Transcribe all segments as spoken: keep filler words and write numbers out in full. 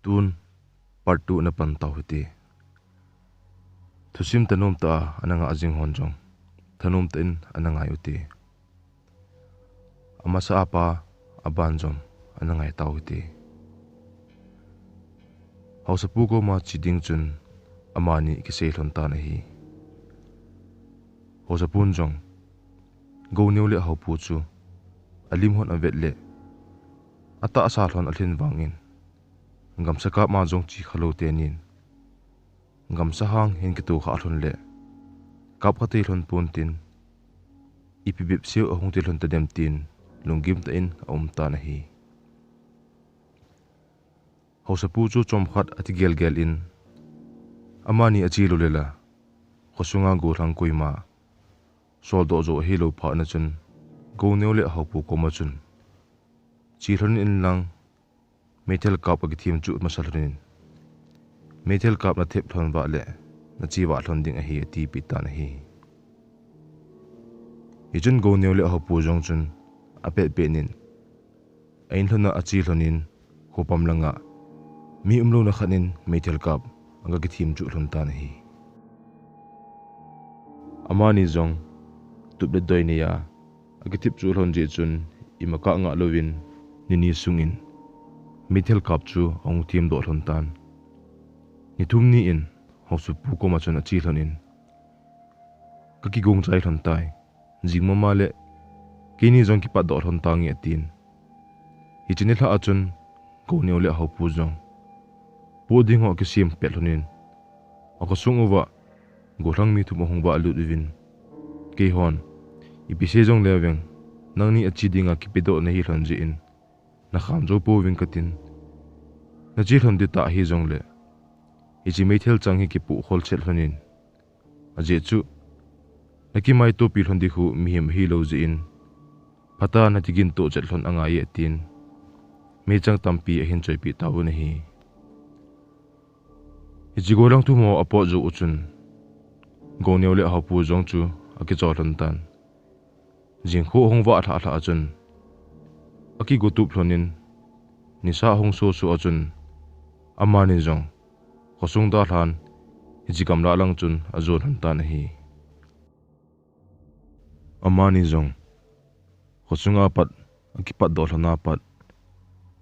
Tun part two ana pan tau hite. Thusim thanom tah a ana ngah jing hon jong thanom tah in ana ngai ute. Amasa a pat aban jong ana ngai tau hite. Haosapu koma che ding chun amani kisei lhon tan ahi. Haosapun jong Gouneo le Haopu chu alim hon avet le atahsa lhon alhin vangin, gamsa kap ma jong che khalou tenin, gamsa hang hin kitoh kha lhon le kap kha thei lhon pon tin, ipi bep seiu ahung ti lhon tadem tin, lunggim tah in aum tan ahi. Haosapu chu chomkhat ati gelgel in, amani ache lou le la, khosunga gollhang koima soldoh jou ahilou phat na chun, Gouneo le Haopu koma chun, che lhon in lang, meithal kap akithem chu masa lhon in, meithal kap nathep lhon vah le nache vah lhon ding ahi, atipeh tan ahi. Hichun Gouneo le Haopu jong chun apet pet in, a in lhon a ache lhon in, khopam langa mi umlouna khat in meithal kap aga kithem chu lhon tan ahi. Amani jong tup le doi nei a akithep chu lhon jeh chun, ima kah ngah louvin, ni ni sungin meithal kap chu ahung themdoh lhon tan. Ni thum ni in Haosapu koma chun ache lhon in, kakigong chai lhon tai. Jing mama le keini jong kipatdoh lhon tange, atin. Hiche nilhah a chun Gouneo le Haopu jong poh ding ho akisem pet lhon in, akhosung uva gollhang mi thum ahung valut uvin, keihon ipi sei jongle veng, nangni ache dinga kipedoh nahi lhon jeh in, nakham jou pouving katin, nache lhon ding tah hijongle, hiche meithal chang hi kipoh khol chet lhon in, ajeh chu nakimaitopi lhon ding khu mihem ahilou jeh in, phatah a nati gin toh chet lhon angai e, atin, meichang tampi ahin choipeh tauvin ahi. Hiche gollhang thum ho apot jou u chun, Gouneo le Haopu jong chu akichol lhon tan. Jingkho ahung vah lhah lhah a chun, akigo tup lhon in, nisa ahung soso a chun, amani jong khosung dalhan hiche gamlah lang chun ajon lhon tan ahi. Amani jong khosunga pat akipatdoh lhon a pat,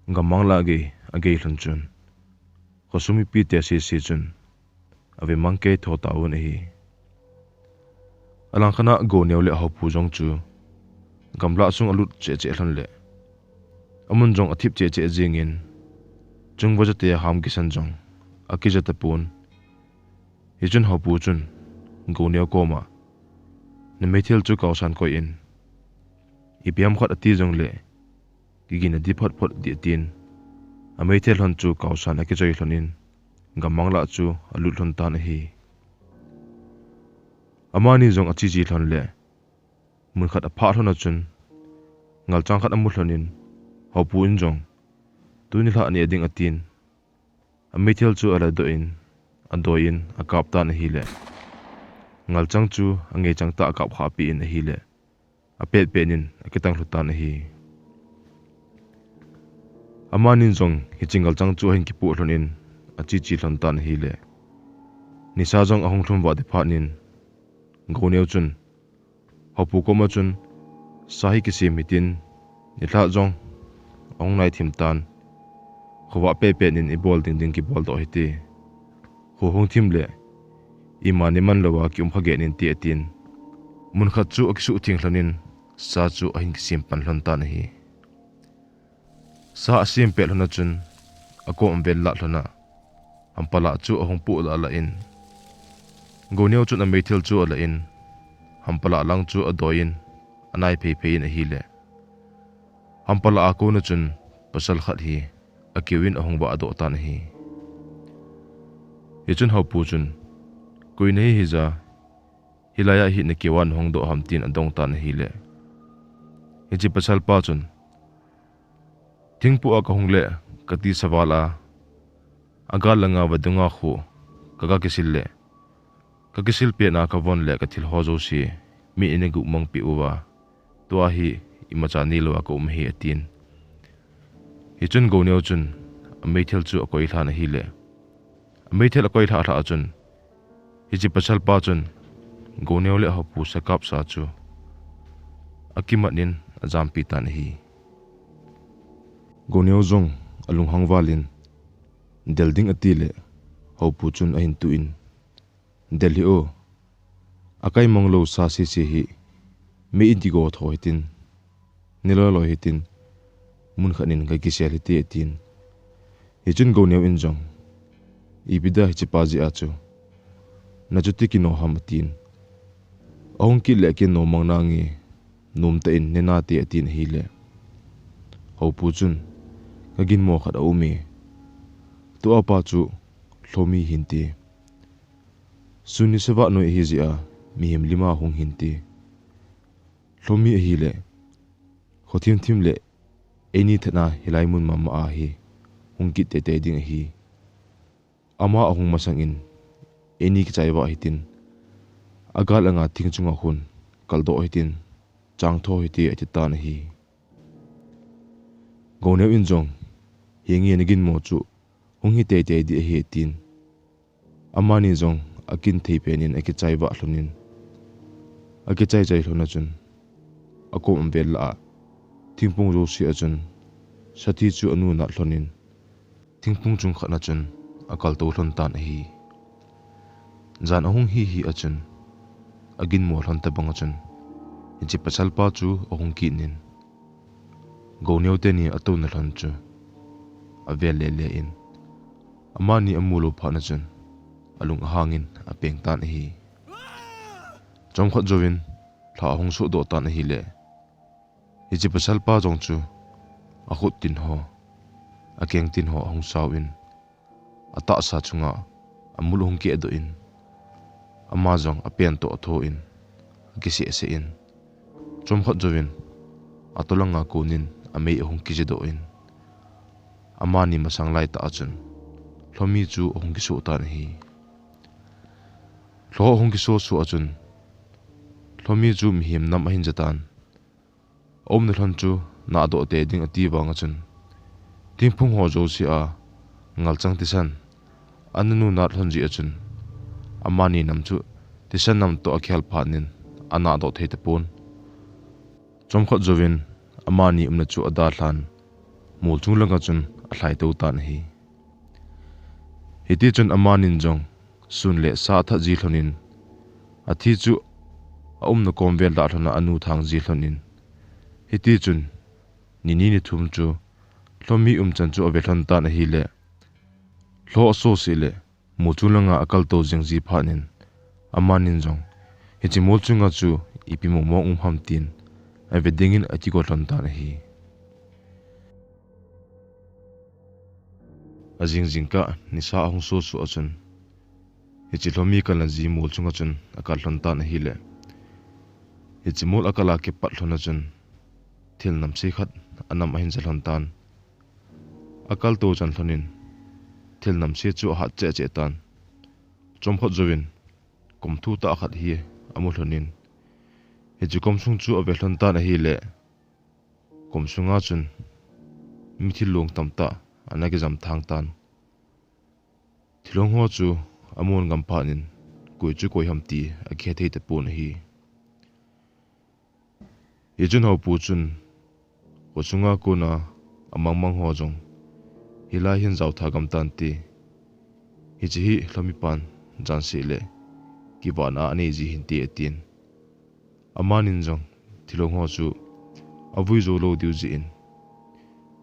gammang lah gei agei lhon chun, khosung mipite sese chun ave mang kei tho tauvin ahi. Alangkhat a Gouneo le Haopu jong chu gamlah sung alut cheh cheh lhon le, amun jong athip cheh cheh jengin, chung vaja te a ham kisan jong akija tapon. Hichun Haopu chun Gouneo koma, nameithal chu kaosan koi in, ipi ham khat ati jongle, kigin nadi phot phot ding, atin, ameithal lhon chu kaosan akichoi lhon in, gammang lah chu alut lhon tan ahi. Amani jong ache che lhon le, mun khat aphah lhon a chun, ngalchang khat amu lhon in, Haopu in jong, tuni lhah neh ding, atin, ameithal chu aladoh in, adoi in akap tan ahile, ngalchang chu angei chang tah a akap khah peh in ahile, apet pet in akitang lhu tan ahi. Amanin jong hiche ngalchang chu ahin kipoh lhon in, ache che lhon tan ahile, nisa jong ahung lhum vah ding phat in, Gouneo chun Haopu koma chun, sa hi kisem hitin, nilhah jong ahung nai thim tan, khovah pet pet in ibol ding ding kibol doh hite. Kho hung thim le, ima nei man louva kium kha geh in te, atin, mun khat chu akisuh theng lhon in, sa chu ahin kisem pan lhon tan ahi. Sa asem pet lhon a chun, akom vel lah lhon a, hampa lah chu ahung poh lah lah in, Gouneo chun ameithal chu alah in, hampa lah lang chu adoi in, anai phei phei in ahile, hampa lah a kona chun pasal khat hi akeu in ahung vah doh tan ahi. Hichun Haopu chun, koi nahi hija, hilai a hi nakeu a nahung doh ham, tin adong tan ahile, hiche pasal pa chun, thingpoh a kahung le, katisa val a, agal langa vadung a kho kaga kisil le, kakisil pet a kavon le kathil ho jouse min eina guh mang peh uva, tua hi imacha neilou a kaum ahi, atin. Hichun Gouneo chun ameithal chu akoilhan ahile, ameithal akoilhah lhah a chun, hiche pasalpa chun Gouneo le Haopu sakap sa chu akimat in ajampi tan ahi. Gouneo jong alunghang val in, del ding ati le, Haopu chun ahin tuh in, del hih o, akai mang lou sa sese hi, mei in kigo tho hitin, niloi loi hitin, mun khat in kakisel hite atin. Hichun Gouneo in jong, ipi dia hichepa jeh a chu nachuti kino ham atin. Ahung kit le akin nom mang nange, nom tah in ne nate atin ahile, Haopu chun, kaginmo khat aume. Tua pa chu Lhomi hinte. Sun nisa vah noi ahi jeh a, mihem lim a hung hinte. Lhomi ahile, kho thim thim le eini thetna hilai mun mama a hi hung kit teitei ding ahi. Ama ahung masang in, eini kichai vah hitin, agal anga thing chunga khun kaldoh hitin, chang tho hite ati tan ahi. Gouneo in jong, henge naginmo chu hung hi teitei ding ahi atin. Amani jong akin thei pen in akichai vah lhon in, akichai chai lhon a chun, akom avel lah a thingphung jouse a chun sathi chu anu nat lhon in, thingphung chung khat na chun akaltou lhon tan ahi. Jan ahung hi hi a chun, aginmo lhon tabang a chun, hiche pasalpa chu ahung kit in, Gouneo teni atouna lhon chu avel le le in, amani amu lou phat na chun, alung ahang in apeng tan ahi. Chomkhat jouvin lha ahung sohdoh tan ahile, hiche pasalpa jong chu akhut tin ho, akeng tin ho ahung sao in, atahsa chunga amul ahung kehdoh in, ama jong apen toh atho in, akiseh seh in, chomkhat jouvin atolanga konin amei ahung kijedoh in, amani masang laitah a chun Lhomi chu ahung kisoh tan ahi. Lho ahung kisoh soh a chun Lhomi chu mihem nam ahin jatan. Aumna lhon chu nahdoh tei ding ati vang a chun, thingphung ho jouse a ngalchang thisan ana nu nat lhon jeh a chun, amani nam chu thisan nam toh akihal phat in anahdoh thei tapon. Chomkhat jouvin amani umna chu adalhan, mol chung langa chun alhai tou tan ahi. Hiti chun amanin jong sun le sa athat ji lhon in, athi chu aumna kom vel lah lhon a anu thang ji lhon in, hiti chun ni ni ni thum chu Lhomi umchan chu ave lhon tan ahile, Lho asoh seh le mol chung langa akaltou jing ji phat in, amanin jong hiche mol chunga chu ipi mong mong um ham tin ave dingin akigo lhon tan ahi. Ajing jingkah nisa ahung soh soh a chun, hiche Lhomi kalna ji mol chunga chun akal lhon tan ahile, hiche mol akal a kipat lhon a chun thil namse khat anam ahin ja lhon tan. Akaltou chan lhon in thil namse chu ahat cheh cheh tan. Chomkhat jouvin kom thu tah khat hi amu lhon in, hiche kom sung chu ave lhon tan ahile, kom sunga chun mi thil long tamtah ana kijam thang tan. Thilong ho chu amun gam phat in koi chu koi ham ti akihe thei tapon ahi. Hichun Haopu chun, kho sunga kona amang mang ho jong, hilai hin jao tha gam tante, hiche hi Lhomi pan jan seh le kivahna anei ji hinte atin. Amanin jong thilong ho chu avui jou lou diu jeh in,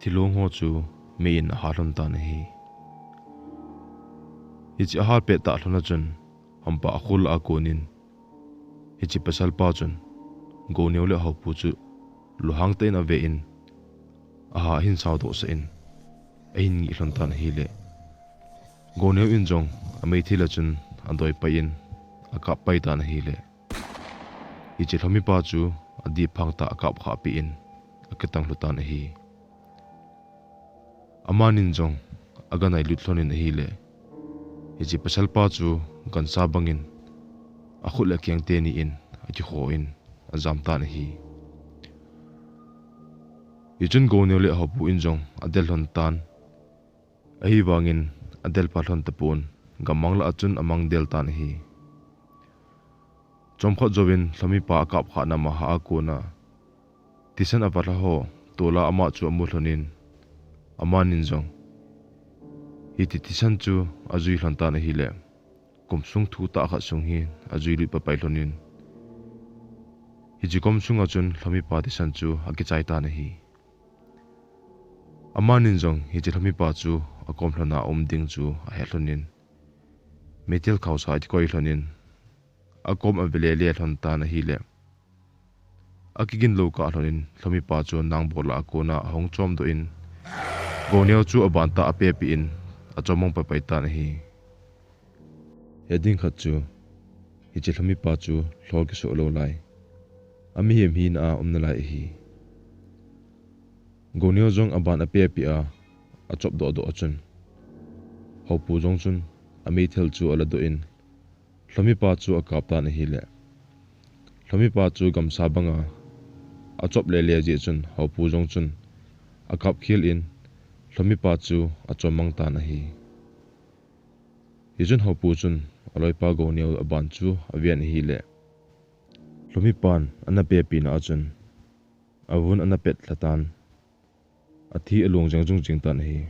thilong ho chu mei in ahal lhon tan ahi. Hiche ahal pet tah lhon a chun, hampa akhol a konin, hiche pasalpa chun Gouneo le Haopu chu lunghang tah in ave in, aha ahin sao doh sah in, ahin ngih lhon tan ahile, Gouneo in jong ameithal a chun adoi pai in, akap pai tan ahile, hiche Lhomi pa chu adip phang tah akap khah peh in, akitang lhu tan ahi. Amanin jong aga nai lut lhon in ahile, hiche pasalpa chu gancha bangin akhut le akeng teni in akikho in ajam tan ahi. Hichun Gouneo le Haopu in jong adel lhon tan. Ahivangin adelpa lhon tapon, gammang lah a chun amang del tan ahi. Chomkhat jouvin lhomipa akap khah na maha a kona thisan avalha ho tola ama chu amu lhonin, amanin jong hiti thisan chu ajui lhon tan ahile, kum sung thu tah khat sung hi ajui lut papai lhonin, hiche kom sunga chun lhomipa thisan chu akichai tan ahi. Amanin jong hiche lhomipa chu akom lhona um ding chu ahet lhonin, meithal khaosa akikoi lhonin, akom avele le lhon tan ahile, akigin lou kah lhonin lhomipa chu nang bola a kona ahung chomdoh in, Gouneo chu aban tah apehpeh in, achom mang papai tan ahi. He ding khat chu, hiche lhomipa chu lhol kisoh lou lai, amihem hina a um nalai ahi. Gouneo jong aban apehpeh a, achop dohdoh a chun, Haopu jong chun ameithal chu aladoh in, lhomipa chu akap tan ahile, lhomipa chu gamsa banga achop lele jeh chun Haopu jong chun akap khel in, lhomipa chu achom mang tan ahi. Hichun Haopu chun aloipa Gouneo aban chu aven ahile, lhomipan ana pehpeh na a chun avun ana pet lha tan, athi alung jeng jung jing tan ahi.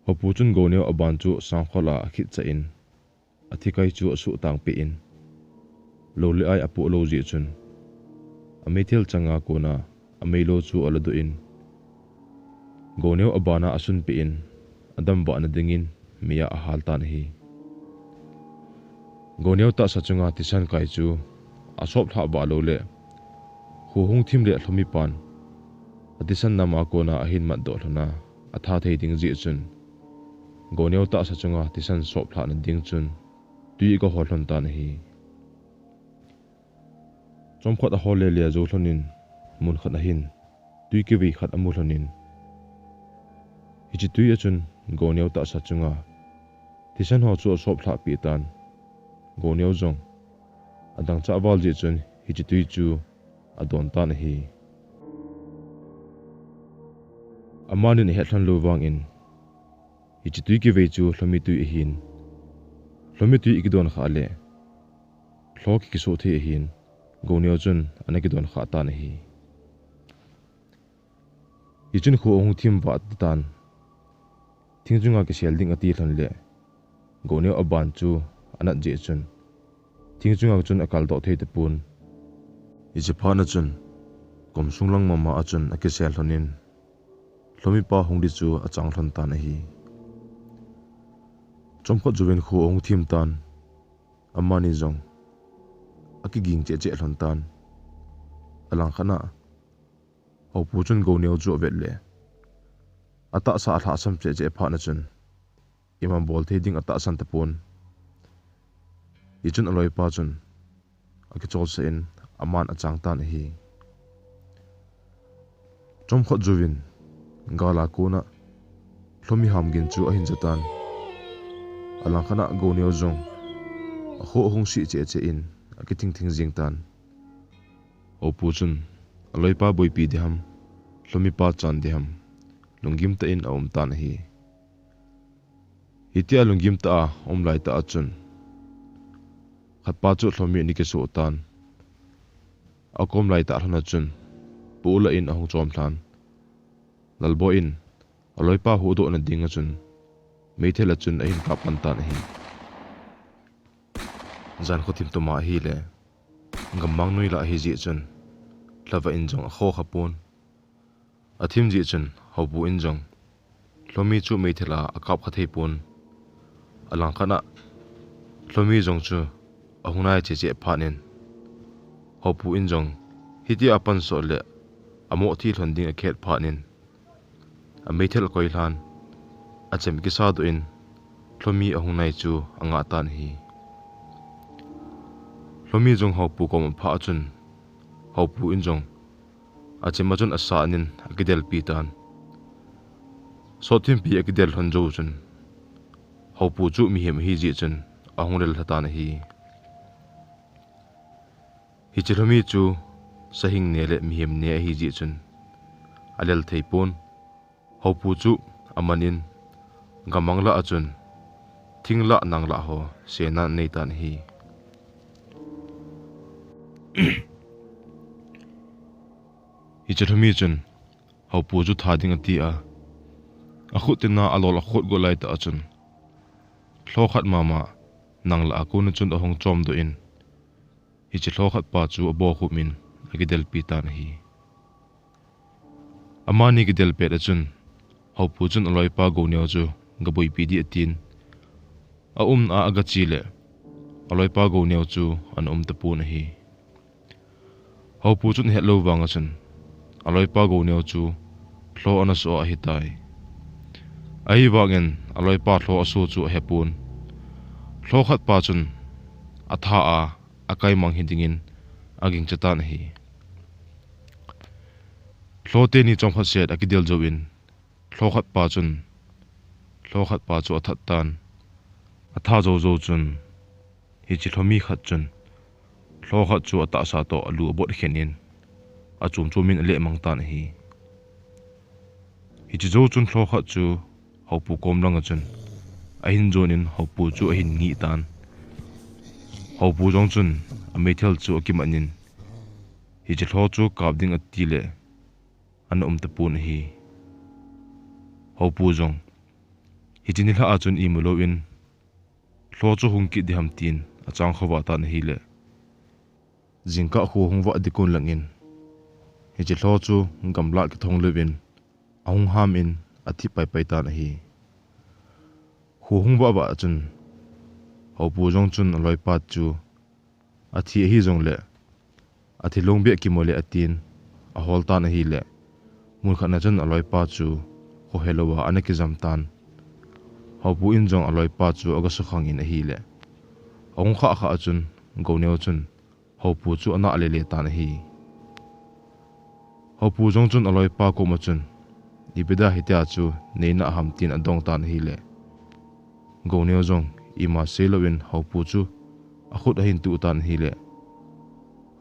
Haopu chun Gouneo aban chu sangkhol a akhitchah in, athikai chu asuh tangpeh in, lou le ai apoh lou jeh chun, ameithal changa kona ameilou chu aladoh in, Gouneo abana asunpeh in, adamvah na dingin meiya ahal tan ahi. Gouneo tahsa chunga thisan kai chu asop lhah vah lou le, kho hung thim le lhomipan athisan nam a kona ahin matdoh lhona atha thei ding jeh chun, Gouneo tahsa chunga thisan sop lhah na ding chun tui agahol lhon tan ahi. Chomkhat ahol lele jou lhonin, mun khat ahin tui kivei khat amu lhonin, hiche tui a chun Gouneo tahsa chunga thisan ho chu asop lhah peh tan. Gouneo jong adangchah val jeh chun hiche tui chu adon tan ahi. Amanin ahet lhon lou vangin, hiche tui kivei chu lhomi tui ahin, lhomi tui ikidon khah le, lho kikisoh thei ahin, Gouneo chun ana kidon khah tan ahi. Hichun kho ahung thim vah tan, thing chunga kisel ding ati lhon le, Gouneo aban chu anat jeh chun, thing chunga chun akaldoh thei tapon. Hiche phat na chun, kom sung lang mama a chun akisel lhonin, lhomipa hung ding chu achang lhon tan ahi. Chomkhat jouvin kho ahung thim tan, amani jong akiging cheh cheh lhon tan. Alangkhat a, Haopu chun Gouneo chu avet le, atahsa alhahsam cheh cheh phat na chun, ima bol thei ding atahsan tapon. Hichun aloipa chun akicholsah in aman achang tan ahi. Chomkhat jouvin, gal a kona lhomi ham gin chu ahin ja tan. Alangkhat a Gouneo jong akho ahung sih cheh cheh in akithing thing jing tan. Haopu chun aloipa boipi ding ham, lhomipa chan ding ham, lunggim tah in aum tan ahi. Hitia lunggim tah a aum lai tah a chun, khatpa chu lhomi ana kisoh tan. Akom lai tah lhon a chun, pu lah in ahung chom lhan. Lalboi in aloipa huhdoh na ding a chun, meithal a chun ahin kap pan tan ahi. Jan khothim tuma ahile, gammang noi lah ahi jeh chun, lhava in jong akho kha pon. Athim jeh chun, Haopu in jong lhomi chu meithal a akap kha thei pon. Alangkhat a, lhomi jong chu ahung nai cheh cheh phat in, Haopu in jong hitia apansot le amoh thi lhon ding akhet phat in, ameithal akoi lhan, achem kisa doh in, lhomi ahung nai chu angah tan ahi. Lhomi jong Haopu kom aphah a chun, Haopu in jong achem a chun asan in akidelpi tan. Sot thimpi akidel lhon jou chun, Haopu chu mihem ahi jeh chun ahung lel lha tan ahi. Hiche lhomi chu sahing ne le mihem ne ahi jeh chun alel thei pon. Haopu chu aman in, gamang lah a chun, thing lah nang lah ho, senan anei tan ahi. Hiche lhomi chun, Haopu chu tha ding ati a, akhut tina alol akhut go lai tah a chun, lho khat mama, nang lah a kon a chun ahung chom doh in, hiche lho khat pa chu abokhum in akidelpi tan ahi. Amani kidel pet a chun, Haopu chun aloipa Gouneo chu gaboipi ding atin, aumna a agache le, aloipa Gouneo chu ana um tapon ahi. Haopu chun ahet lou vang a chun, aloipa Gouneo chu lho ana so ahitai. Ahivangin aloipa lho aso chu ahepon. Lho khat pa chun atha a, akaimang hi dingin agingcha tan ahi. Lho teni chomkhat set akidel jouvin, lho khat pa chun, lho khat pa chu athat tan. Atha jou jou chun, hiche lhomi khat chun, lho khat chu atahsa toh alu abot khen in, achom chom in alehmang tan ahi. Hiche jou chun lho khat chu, Haopu kom lang a chun, ahin jon in Haopu chu ahin ngih tan. Haopu jong chun, ameithal chu akiman in, hiche lho chu kap ding ati le, ana um tapon ahi. Haopu jong, hiche nilhah a chun imu louvin, lho chu hung kit ding ham tin achang khovah tan ahile, jingkah kho hung vah ding kon lang in, hiche lho chu gamlah kithong louvin, ahung ham in athi paipai tan ahi. Kho hung vah vah a chun, Haopu jong chun aloipa chu, athi ahi jongle, athi long beh kimu le atin, ahol tan ahile, mun khat na chun aloipa chu, khohe lou a ana kijam tan. Haopu in jong aloipa chu aga sukhang in ahile, ahung khah khah a chun, Gouneo chun, Haopu chu ana lele tan ahi. Haopu jong chun aloipa kom a chun, ipi dia hitia chu neina ham tin adong tan ahile, Gouneo jong ima seilouvin Haopu chu akhut ahin tuh tan ahile,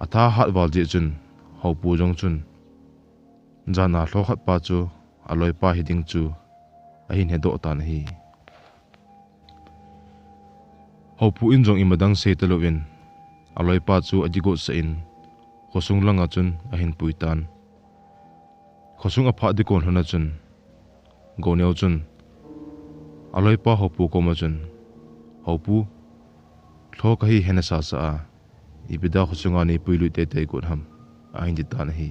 atha hat val jeh chun Haopu jong chun, jan a lho khat pa chu aloipa hiding chu ahin hedoh tan ahi. Haopu in jong ima dang sei talouvin, aloipa chu adigot sah in, khosung lang a chun ahin pui tan. Khosung aphah ding kon lhon a chun, Gouneo chun, aloipa Haopu kom a chun, Haopu, lho kahi hena sasa a, ipi dia khosung a nei puilut teitei got ham, ahin ti tan ahi.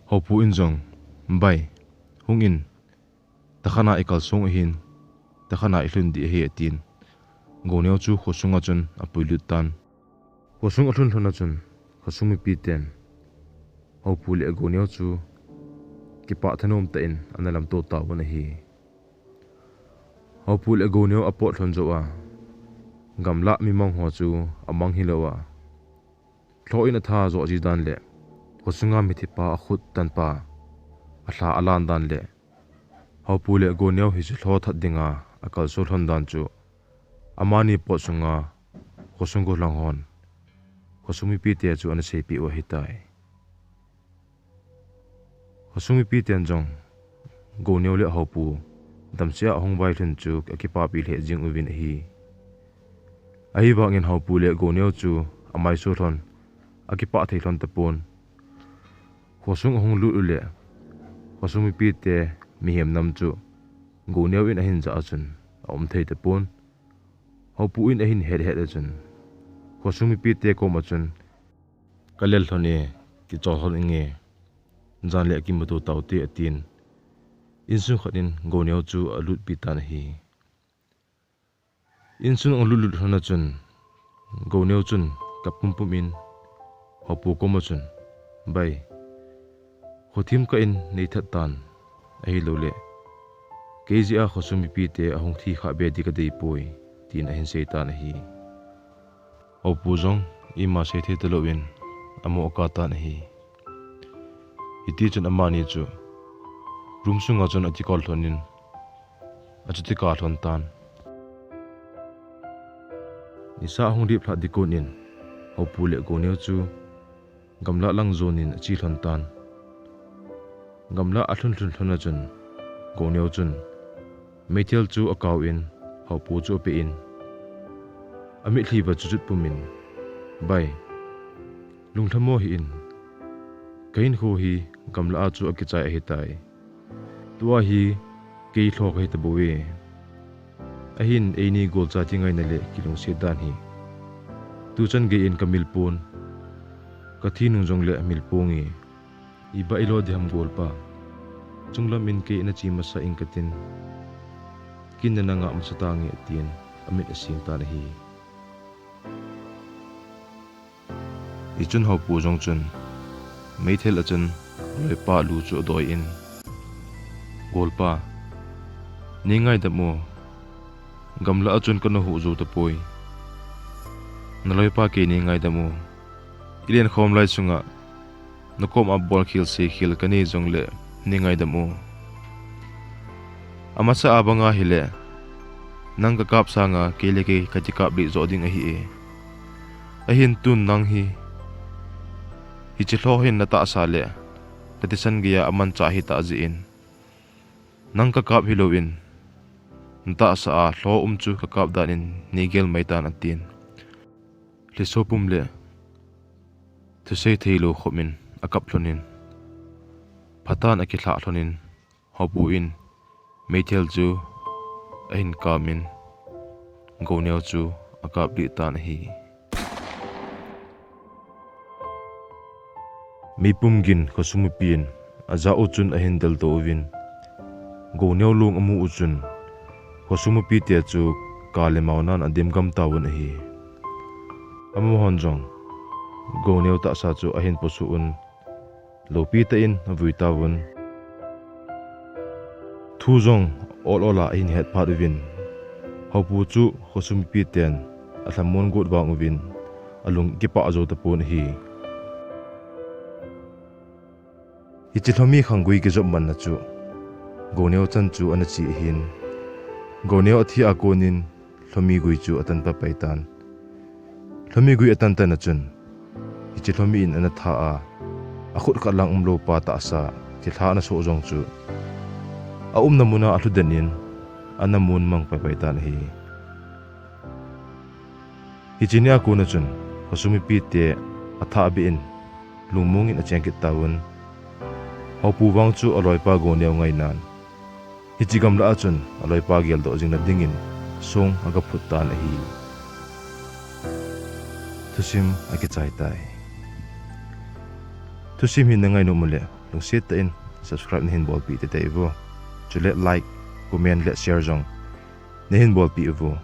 Haopu in jong, bai, hung in, takhat na ikalsong ahin, takhat na ilhun ding ahi atin, Gouneo chu khosung a chun apuilut tan. Khosung alhun lhon a chun, khosung mipi ten, Haopu le Gouneo chu, kipah thanom tah in ana lamto tauvin ahi. Haopu le Gouneo apot lhon jou a, gamlah mimang ho chu amang hilou a, lho in atha jo ji dan le, khosunga mithi pa akhut tan pa, alha alan dan le, Haopu le Gouneo hiche lho that dinga akalso lhon dan chu, amani pot sunga, khosung gollhang hon, khosung mipi te chu ana seipeh u ahitai. Khosung mipi ten jong, Gouneo le Haopu, damsel a ahung vailhun chu akipapi lheh jing uvin ahi. Ahivangin Haopu le Gouneo chu amaiso lhon, akipah thei lhon tapon. Khosung ahung lut u le, khosung mipi te mihem nam chu, Gouneo in ahin jah a chun, aum thei tapon. Haopu in ahin het het a chun, khosung mipi te kom a chun, kalel lhon e, kichol lhon inge, jan le kimuto taute atin, insung khat in Gouneo chu alutpi tan ahi. Insung alut lut lhon a chun, Gouneo chun kap pumpum in, Haopu kom a chun, bai, khothim kah in nei that tan, ahilouleh, kei jeh a khosung mipi te ahung thi kha be ding kadei poi, tin ahin sei tan ahi. Haopu jong ima sei thei talouvin, amo akap tan ahi. Hiti chun amani chu, room sunga chun akikol lhon in, achuti kap lhon tan. Nisa ahung lip lhah ding kon in, Haopu le Gouneo chu, gamlah lang jon in ache lhon tan. gamla alhun lhun lhon a chun, Gouneo chun meithal chu akao in, Haopu chu ape in, amitlhi va chuchut pum in, "Bai, lunglhamo hih in, kahinkho hi gamla a chu akichai ahitai. Tua hi kei lho kahi tabouve. Ahin eini golcha kingaina le kilungset dan hi tuchan gei in kamil pon, kathi nung jongle mil ponge. Iba ilo ding ham golpa. Chunglam in kei nache masa ing katin, kin nana ngah masa tange," atin, amit asing tan ahi. Hichun Haopu jong chun meithal a chun aloipa lu chu adoi in, "Golpa, neingaidam o. Gamla a chun kana huh jou tapoi. Naloipa kei neingaidam o. Ilen khom lai chunga nakom a bol khel sei khel kanei jongle neingaidam o. Amasa a banga hile, nang kakap sanga kei le kei kati kap lih jo ding ahi e. Ahin tun nang hi, hiche lho hin natahsa le natisan geiya amanchah ahitah jeh in, nang kakap hilou in, natahsa a lho um chu kakap dan in neigel mai tan," atin. Lhiso pum le thusei theilou khop in akap lhon in, phatah in akilhah lhon in, Haopu in meithal chu ahin kam in, Gouneo chu akap lih tan ahi. Meipum gin khosung mipin ajah u chun ahin deldoh uvin, Gouneo long amu u chun, khosung mipite chu kale mao nan adim gam tauvin ahi. Amahon jong Gouneo tahsa chu ahin posuh un, loupi tah in avui tauvin. Thu jong ol ol a ahin het phat uvin, Haopu chu khosung mipiten alhamon got vang uvin, alung kipah jou tapon ahi. Hiche lhomi khanggui kijop manna chu Gouneo chan chu ana che ahin, Gouneo athi a konin lhomi gui chu atan paipai tan. Lhomi gui atan tan a chun, hiche lhomi in ana tha a, akhut khat lang umlou pa tahsa thilha ana soh jong chu aumna muna alhu den in, ana mun mang paipai tan ahi. Hiche nia kona chun, khosung mipite athah beh in, lungmong in acheng kit tauvin. Haopu vang chu aloipa Gouneo ngainan, hiche gamla a chun aloipa geldoh jing na dingin song aga phut tan ahi. Thusim akichai tai. Thusim hi nangai nom uleh, lungset tah in subscribe nahin bolpeh teitei uvo. Chule like, comment le share jong nahin bolpeh uvo.